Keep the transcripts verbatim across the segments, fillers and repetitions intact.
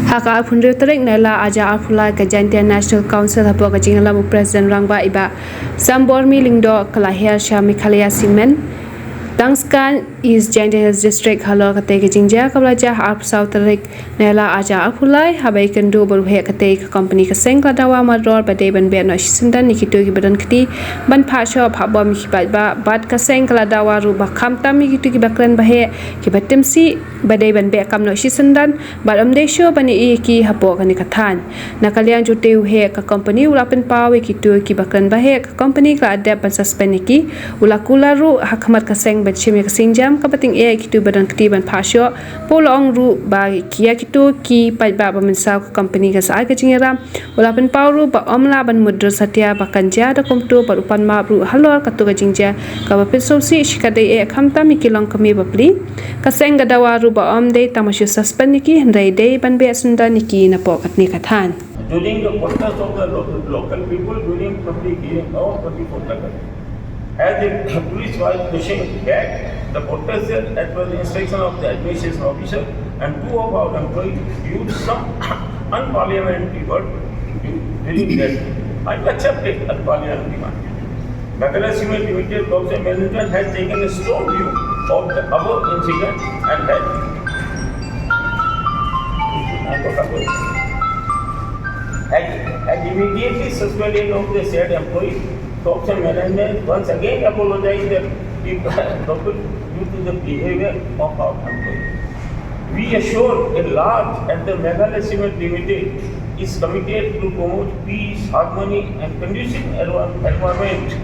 Ha ka arphew hynriew tarik Nailar arhajar arphew lai, ka Jaintia National Council hapoh ka jingïalam u President Rangbah i Bah Sambormi Lyngdoh ka la hiar sha Meghalaya Cement, Tangskeiñ, East Jaintia Hills District halor katei ka jingjia kaba la jia ha arphew saw tarik Nailar arhajar arphew lai, haba ïakynduh bad u heh katei ka kompani ka seng ka la dawa mardor ba dei ban beh noh shisyndon ïa kito kiba don kti ban phah shoh phah bom ïa ki paidbah, bad ka seng ka la dawa ruh ba khamtam ïa kito kiba kren ba heh, kiba tim sih, ba dei ban beh kam noh shisyndon, bad ym dei shuh ban ïohi ïa ki hapoh kane ka thaiñ. Na ka liang jong utei u heh ka kompani u la pynpaw ïa kito kiba kren ba heh, ka kompani ka la dep ban suspend ïa ki. U la kular ruh ha khmat ka seng ban shim ïa ka sienjam kaba tyngeh ïa kito ba don kti ban phah shoh. Bad u la ong ruh ba ïa kito ki paidbah ba mynsaw ka kompani kan sa ai ka jingïarap. U la pynpaw ruh ba ym lah ban mutdur satia ba kan jia da kumto, bad u pan map ruh halor kato ka jingjia kaba pynsngewsih shikatdei eh, khamtam ïa ki longkmie bapli. Ka seng ka dawa ruh ba ym dei tang ban shu suspend ïa ki, hynrei dei ban beh shisyndon ïa ki napoh katne ka thaiñ. During the protest of the lo-, local people during twenty-eighth or twenty-fourth August, as the police was pushing back the protesters as per the instruction of the administration officer, and two of our employees used some unparliamentary word during that. I accepted unparliamentary word. Meghalaya Cement Limited Corporation management has taken a strong view of the above incident and has, has, has immediately suspended of the said employee. Corporation management once again apologized the people due to the behavior of our employee. We assure at large that the Meghalaya Cement Limited is committed to promote peace, harmony and conducive envi-, environment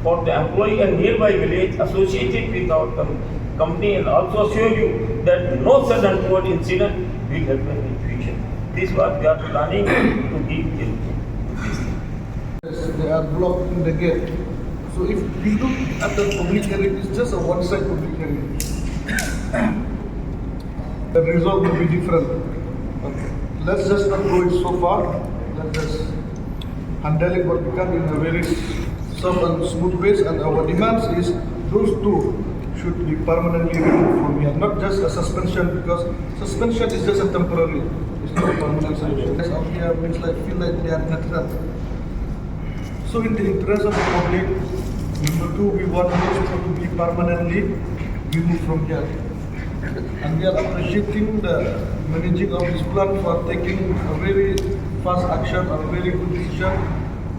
for the employee and nearby village associated with our com-, company, and also assure you that no such untoward incident will happen in future. This is what we are planning to give in this thing. Yes, they are blocking the gate. So if we look at the public hearing, it's just a one-side public hearing. The result will be different. But let's just not go it so far. Let's just handle it what we can in a very soft and smooth ways. And our demands is those two should be permanently removed from here. Not just a suspension, because suspension is just a temporary. It's not a permanent solution. Guys out here means like feel like they are in a trap. So in the interest of the public, number two, we want those two to be permanently removed from here. And we are appreciating the managing of this plant for taking a very fast action or a very good decision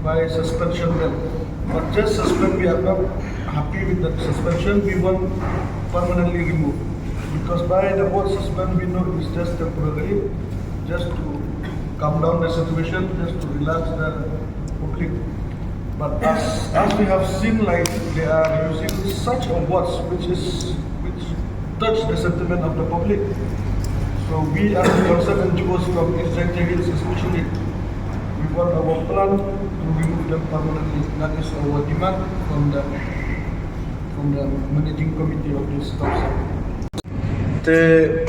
by suspension them. But just suspend, we are not happy with that suspension. We want permanently removed. Because by the word suspend, we know it's just temporary, just to calm down the situation, just to relax the public. But as, as we have seen, like, they are using such a words which is, which touch the sentiment of the public. So we as concerned N G Os from East Jaintia Hills especially, we want our plant to remove them permanently. That is our demand from the, from the managing committee of this council. Te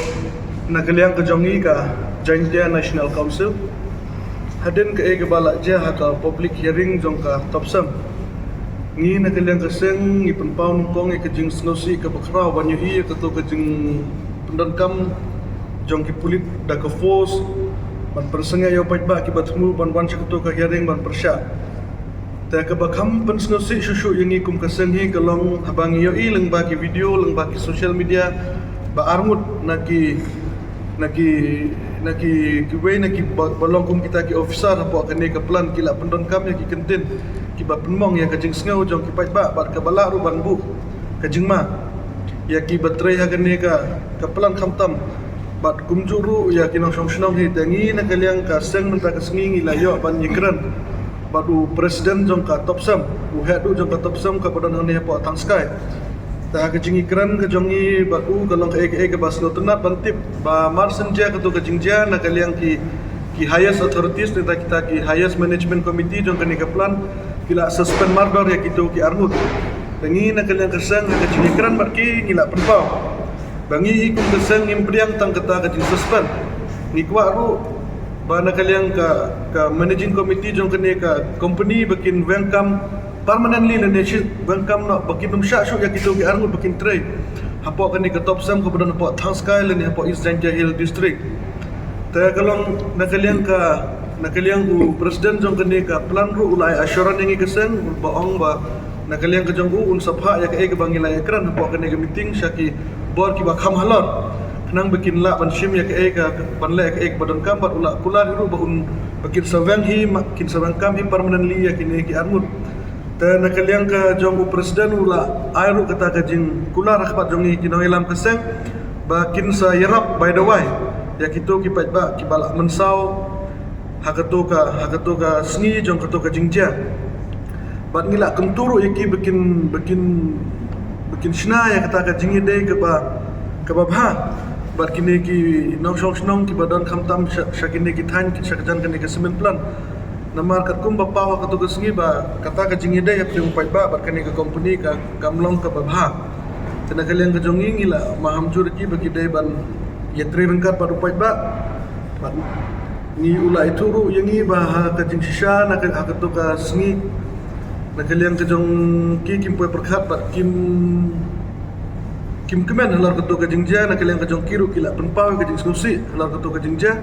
na ka liang ka jong ngi ka Jaintia National Council, hadien kaei kaba la jia ha ka public hearing jong ka TOPSEM, ngi na ka liang ka seng ngi pynpaw nyngkong ïa ka jingsngewsih kaba khraw ban ïohi ïa kato ka jingpyndonkam jong ki pulit da ka force ban pynsangeh ïa u paidbah kiba thmu ban wan sha kato ka hearing ban pyrshah. Te kaba kham pynsngewsih shuh shuh ïa ngi kum ka seng hi ka long haba ngi ïohi lyngba ki video, lyngba ki social media, ba arngut na ki, na ki, na ki, kiwei na ki ba, ba long kum kita ki officer hapoh kane ka plant ki la pyndonkam ïa ki kyntien kiba pynmong ïa ka jingsngew jong ki paidbah, bad kaba lah ruh ban buh ka jingma ïa kiba trei ha kane ka, ka plant khamtam bad kumjuh ruh ïa ki nongshong shnong hi. Te ngi na ka liang ka seng mynta ka sngi ngi la ïoh ban ïakren bad u president jong ka TOPSEM, u heh duh jong ka TOPSEM kaba don hangne hapoh Thangskai. Te ha ka jingïakren ka jong ngi bad u ka long kaei kaei kaba sngewtynnat ban tip ba mar shen jia kato ka jingjia na ka liang ki, ki highest authorities, ne kita ki highest management committee jong kane ka plant ki la suspend mardor ïa kito ki arngut. Te ngi na ka liang ka seng ha ka jingïakren bad ki ngi la pynpaw ba ngi hi kum ka seng ngim pdiang tang kata ka jingsuspend. Ngi kwah ruh ba na ka liang ka, ka managing committee jong kane ka company ba kin weng kam permanently lane shi weng kam noh, ba kin ym shah shuh ïa kito ki arngut ba kin trei hapoh kane ka TOPSEM kaba don hapoh Thangskai lane hapoh East Jaintia Hills District. Te ka long na ka liang ka, na ka liang u president jong kane ka plant ruh u la ai assurance ïa ngi ka seng, ba ong ba na ka liang ka jong u un sa phah ïa kaei kaba ngi la ïakren hapoh kane ka meeting sha ki bor kiba kham halor, khnang ba kin lah ban shim ïa kaei ka, ban leh kaei kaba donkam, bad u la kular hi ruh ba un, ba kin sa weng hi, kin sa weng kam hi permanently ïa kine ki arngut. Te na ka liang ka jong u president u la ai ruh kata ka jingkular ha khmat jong ngi ki nongïalam ka seng ba kin sa ïarap, by the way, ïa kito ki paidbah kiba la mynsaw ha kato ka, ha kato ka sngi jong kato ka jingjia. Bad ngi la kyntu ruh ïa ki ba kin, ba kin, ba kin shna ïa kata ka jingïadei kaba, kaba bha bad kine ki nongshong shnong kiba don khamtam sha, sha kine ki thaiñ, sha ka jan kane ka cement plant. Namar katkum ba paw ha kato ka sngi ba kata ka jingïadei hapdeng u paidbah bad kane ka company ka, kam long kaba bha. Te na ka liang ka jong ngi ngi la maham jur ïa ki ba ki dei ban ïatrei ryngkat bad u paidbah. Bad ngi, u la ïathuh ruh ïa ngi ba ha ka jingshisha na ka, ha kato ka sngi, na ka liang ka jong ki kim poi pyrkhat bad kim, kim kmen halor kato ka jingjia, na ka liang ka jong ki ruh ki la pynpaw ïa ka jingsngewsih halor kato ka jingjia.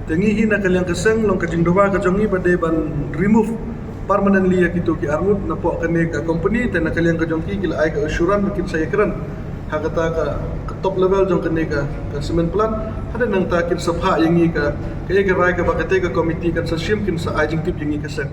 Te ngi hi na ka liang ka seng long ka jingdawa ka jong ngi ba dei ban remove permanently ïa kito ki arngut napoh kane ka company. Te na ka liang ka jong ki ki la ai ka assurance ba kin sa ïakren ha kata ka, ka top level jong kane ka, ka cement plant. Hadien nangta kin sa phah ïa ngi ka, ka ïa ka rai kaba kata ka committee kan sa shim, kin sa ai jingtip ïa ngi ka seng.